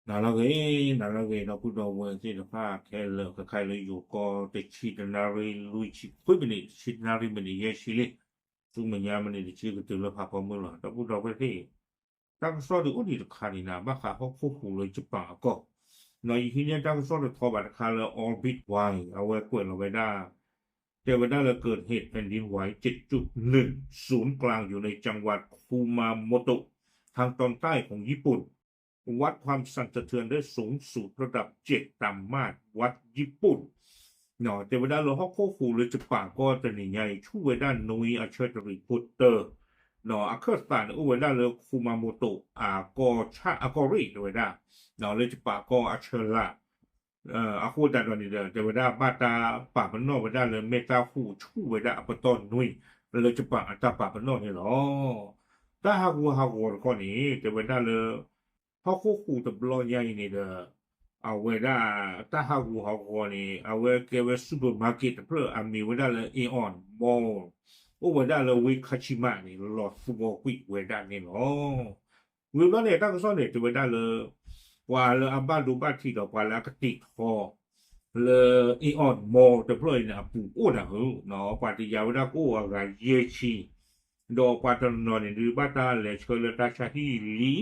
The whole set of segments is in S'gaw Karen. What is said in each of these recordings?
နၤလၢအဂ့ၤ, နၤလၢအဂ့ၤ ဒီပုၢ်ဒီဝဲၢ်သ့ၣ်တဖၣ်ခဲလၢာ် ခဲခါအံၤလၢယိၤကီၢ် တဆံတနၣ်ရံၣ်လွံၢ်ဆံခွံမံးနံး, တဆံတနၣ်ရံၣ်မံးနံးယဲၢ်ဆံလံ. ဆူမဲာ်ညါမံးနံးတဆံကတုၤလၢဖးဖီမုၢ်လီၤ. ဒီပုၢ်ဒီဝဲၢ်သ့ၣ်, တၢ်ကစီၣ်ဒုးအိၣ်ဒံးတခါန့ၣ်နၤ ဘၣ်ဃးဟီၣ်ခိၣ်ဟူးလၢယပၣ်အကီၢ်, နီၢ်ယဟံးန့ၢ်တၢ်ကစီၣ်တထီဘၣ်တခါလၢ Orbit Wire အဝဲကွဲးလီၤဝဲဒၣ် တဲဝဲဒၣ်လၢ เกิดเหตุแผ่นดินไหว เจ็ดจุดหนึ่ง ศูนย์กลางอยู่ในจังหวัดคุมาโมโตะ ทางตอนใต้ของญี่ปุ่น วัดความสั่นสะเทือนได้สูงสุดระดับเจ็ดตามมาตรวัดญี่ปุ่น တဲဝဲဒၣ်လၢဟီၣ်ခိၣ်ဟူးလၢယပၣ်ကီၢ်တနံၤညါအံၤ ဆူၣ်ဝဲဒၣ်နွံအဆၢတရံးဖိတၢ အခၢၣ်သးန့ၣ်အိၣ်ဝဲဒၣ်လၢ Kumamoto အကီၢ်ဆၣ်အကီၢ်ရ့ၣ်တဲဝဲဒၣ် လၢယပၣ်ကီၢ်အဆၢလၢ် အဃိသတးဒီးန့ၣ်ဒီး တဲဝဲဒၣ်ဘၣ်တၢ်ပာ်ပနီၣ်ဝဲဒၣ်လၢ မ့ၢ်တၢ်ဟူးဆူၣ်ဝဲဒၣ်အပတီၢ်နွံ လၢယပၣ်အတၢ်ပာ်ပနီၣ်န့ၣ်လီၤ. တၢ်ဟးဂူာ်ဟးဂီၤတခီန့ၣ် တဲဝဲဒၣ်လၢ ဟီၣ်ခိၣ်ဟူးတဘျီညါအံၤန့ၣ်ဒီး အဝဲဒၣ်တၢ်ဟးဂူာ်ဟးဂီၤန့ၣ် အဝဲကဲဝဲ supermarket တဖျၢၣ်အမံၤဝဲဒၣ်လၢ Aeon Mall အိၣ်ဝဲဒၣ်လၢ ဝ့ၢ်ခၣ်ဆံမးန့ၣ် လီၤသဝီကွံာ်ဝဲဒၣ်န့ၣ်လီၤ. ဝံၤဘျီန့ၣ် တၢ်ကစီၣ်န့ၣ် တဲဝဲဒၣ်လၢ ပှၤလၢအဘၣ်ဒိဘၣ်ထံးဒီးပှၤလၢအကတံာ်ထီ လၢ Aeon Mall တဖျၢၣ်အံၤန့ၣ် အပူၤအိၣ်ဒၣ်ဧိၤ ပှၤတယာ်ဝဲဒၣ်ကအိၣ်အဂၤယဲၢ်ဆံ ဒီးပှၤတနီၤန့ၣ်ဒုး ဘၣ်တၢ်လဲၤဆှၢလၢတၢ်ဆါဟံၣ်လံ,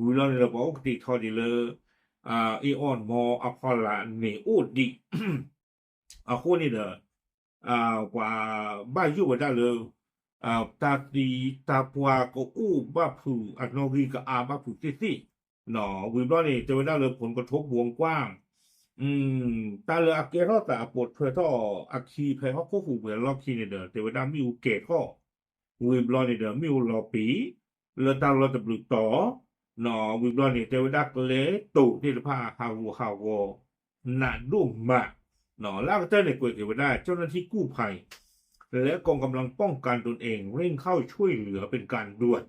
ဝံၤလီၤန့ၣ်ဒီးပှၤအိၣ်ကတံာ်ထီဒံးလၢ Aeon Mall အဖီလာ်န့ၣ်အိၣ်ဒံး အဃိန့ၣ်ဒီး ပှၤဘၣ်ယိၣ်ဝဲဒၣ်လၢ တၢ်သံတၢ်ပှၢ်ကအိၣ်ဘၣ်ဖုးအနီၣ်ဂံၢ်ကအါဘၣ်ဖုးသ့ၣ်သ့ၣ်, ဝံၤဘျီန့ၣ် တဲဝဲဒၣ်လၢ ผลกระทบวงกว้าง တၢ်လၢအကဲထီၣ်သးအပိာ်ထွဲထီၣ်အခံဖဲဟီၣ်ခိၣ်ဟူးဝဲၤလီၢ်ခံန့ၣ်ဒီး တဲဝဲဒၣ်မ့ၣ်အူကဲၤထီၣ်, ဝံၤဘျီန့ၣ်ဒီးမ့ၣ်အူလီၤပံာ် လၢတၢ်လီၢ်တဘျုးတီၤ, ဝံၤဘျီန့ၣ် တဲဝဲဒၣ်ကျဲတိာ်သ့ၣ်တဖၣ်ဟးဂူာ်ဟးဂီၤ နးဒိၣ်မး, လၢအကတၢၢ်န့ၣ် ကွဲးက့ၤဝဲဒၣ် เจ้าหน้าที่กู้ภัย และกองกำลังป้องกันตนเอง เร่งเข้าช่วยเหลือเป็นการด่วน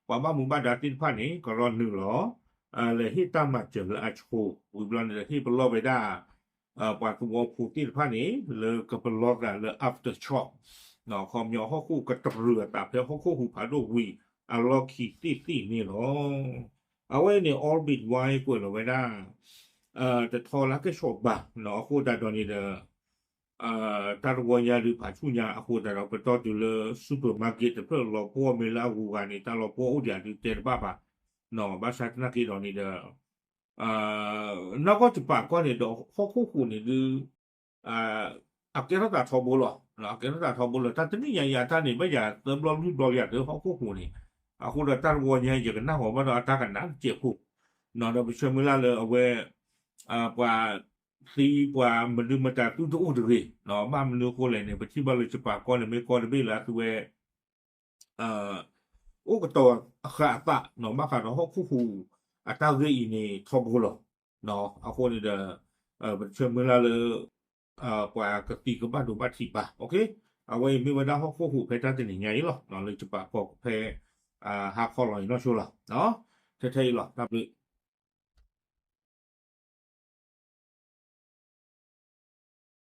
ပှၤဘၣ်မူဘၣ်ဒါသ့ၣ်တဖၣ်န့ၣ် ကရီနုာ်လီၤ လဲၤဟ့ၣ်တၢ်မၤစၢၤလၢအဆိ, ဝံၤဘျီန့ၣ်ဒီးဟ့ၣ်ပလီၢ်ဝဲဒၣ် ပှၤသဝီဖိသ့ၣ်တဖၣ်န့ၣ် လၢကပလီၢ်သးလၢ aftershock ခီပညီဟီၣ်ခိၣ်ကတြူးအသးဖဲဟီၣ်ခိၣ်ဟူးဖးဒိၣ်ဝံၤအလီၢ်ခံသ့ၣ်သ့ၣ်န့ၣ်လီၤ. အဝဲန့ၣ် Orbit Wire ကွဲးလီၤဝဲဒၣ် တထီလၢကဲၣ်ဆိးဘၣ် အဃိသတးဒီးန့ၣ်ဒီး တၢ်တဝီညါဒုးဖးဆူၣ်ညါအဃိသတးဒီး ပတီၢ်တုၤလၢ supermarket တဖျၢၣ်လီၤပှီၢ်မ့ၢ်လၢအဂုၤအဂၤန့ၣ် တၢ်လီၤပှီၢ်အိၣ်ဒံးအဒုးတဲတဘၣ်ဘၣ်, ဘၣ်ဆၣ်သနာ်က့ဒီးန့ၣ်ဒီး နီၢ်ကီၢ်ယပၣ်ကီၢ်န့ၣ်ဒီးဟီၣ်ခိၣ်ဟူးန့ၣ်ဒုး အကဲထီၣ်သးထီဘိလီၤ, အကဲထီၣ်သးထီဘိလီၤ. တၢ်တနံၣ်ညါအံၤအတၢ်န့ၣ် ဘၣ်ယၤသၢဘျီလွံၢ်ဘျီလံဧါ လၢဟီၣ်ခိၣ်ဟူးန့ၣ်, အဃိဒီးတၢ်တဝီညါအံၤ ယကနၣ်ဃီၤဘၣ်ဒီးအတၢ်ကနၣ်တစဲးဖိ, ဒီးပဆၢမုၢ်လၢ်လၢအဝဲ ပှၤသံပှၤမနုၤမတၤသူတအိၣ်တဂ့ၤ, ဘၣ်မနုၤအဃိလဲၣ်န့ၣ် ပထံၣ်ဘၣ်လၢယပၣ်ကီၢ်န့ၣ် မ့ၢ်ကီၢ်တဘ့ၣ်လၢအသုဝဲ အိၣ်ကတီၤဃာ်အသး ဘၣ်ဃးဒီးဟီၣ်ခိၣ်ဟူးအတၢ်ဂ့ၢ်အံၤန့ၣ်ထီဘိလီၤ. အဃိန့ၣ်ဒီး ပဆၢမုၢ်လၢ်လၢ ပှၤကသံကဘၣ်ဒိဘၣ်ထံးဘၣ်. အဝဲအံၤမ့ၢ်ဝဲဒၣ်ဟီၣ်ခိၣ်ဟူးဖဲတၢ်တနံၤညါအံၤလီၤ. လၢယပၣ်ကီၢ်ဖဲ ဟါခီလီၤအံၤနီၢ်ဆိလီၤ. ထဲထဲအံၤလီၤ တၢ်ဘျုး